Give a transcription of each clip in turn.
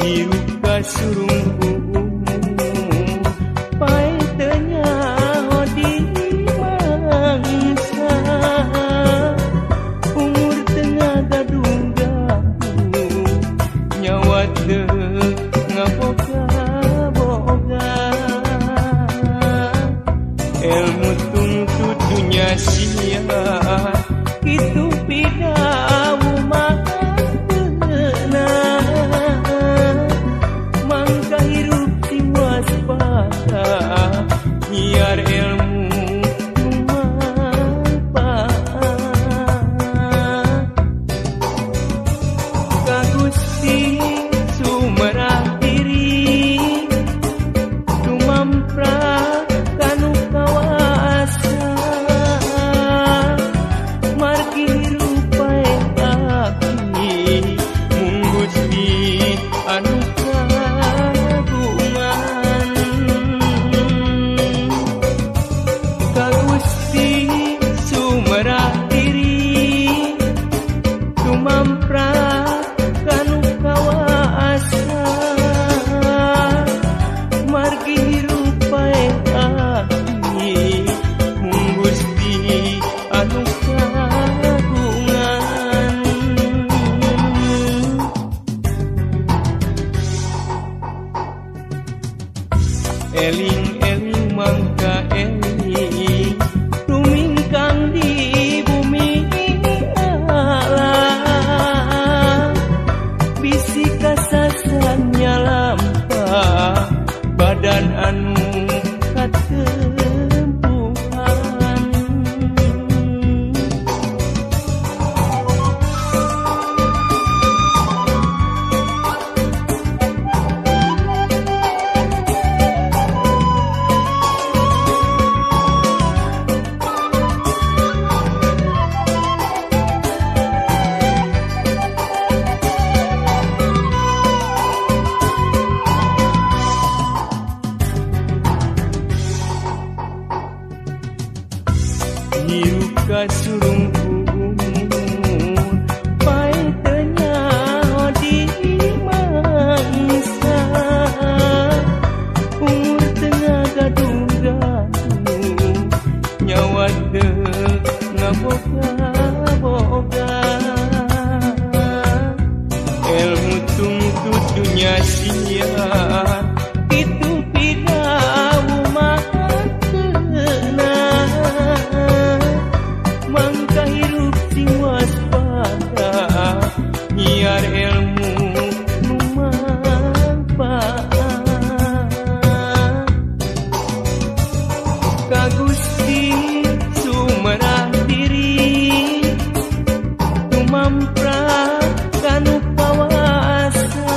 Hirup kasurung umur pae teu nyaho di mangsa. Umur teu ngagadung-gadung nyawa teu ngaboga-boga. Ilmu tuntut dunya sia kitu pidawu mah teunah. Mangka hirup sing waspada nyiar ilmu nu manfaat. Ka Gusti sumerah diri tumampra kanu kawasa. Margi hirup pae abdi mung Gusti anu kagungan. Ka Gusti sumerah diri tumampra kanu kawasa. Margi hirup pae abdi mung Gusti anu kagungan. Eling-eling mangka eling tumingkang di bumi alam. Bisi kasasan nyalampah badan anu katempuhan. Hirup kasurung umur pae teu nyaho di mangsa. Umur teu ngagadung-gadung nyawa teu ngaboga-boga. Ilmu tuntut dunya sia kitu pidawu mah teunah. Mangka hirup sing waspada nyiar ilmu nu manfaat. Ka Gusti sumerah diri tumampra kanu kawasa.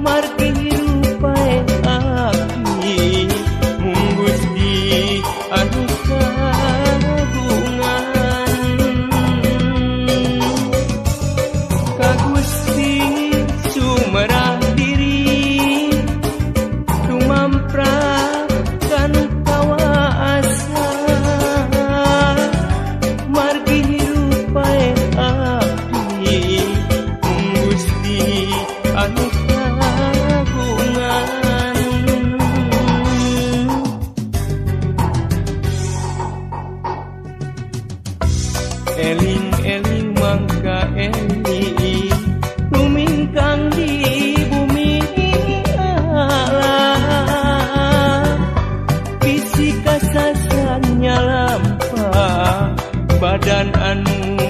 Margi hirup pae abdi mung Gusti anu kagungan. Ka Gusti sumerah diri tumampra kanu kawasa. Margi hirup pae abdi mung Gusti anu kagungan. Eling-eling mangka eling tumingkang di bumi alam. Bisi kasasan nyalampah badan anu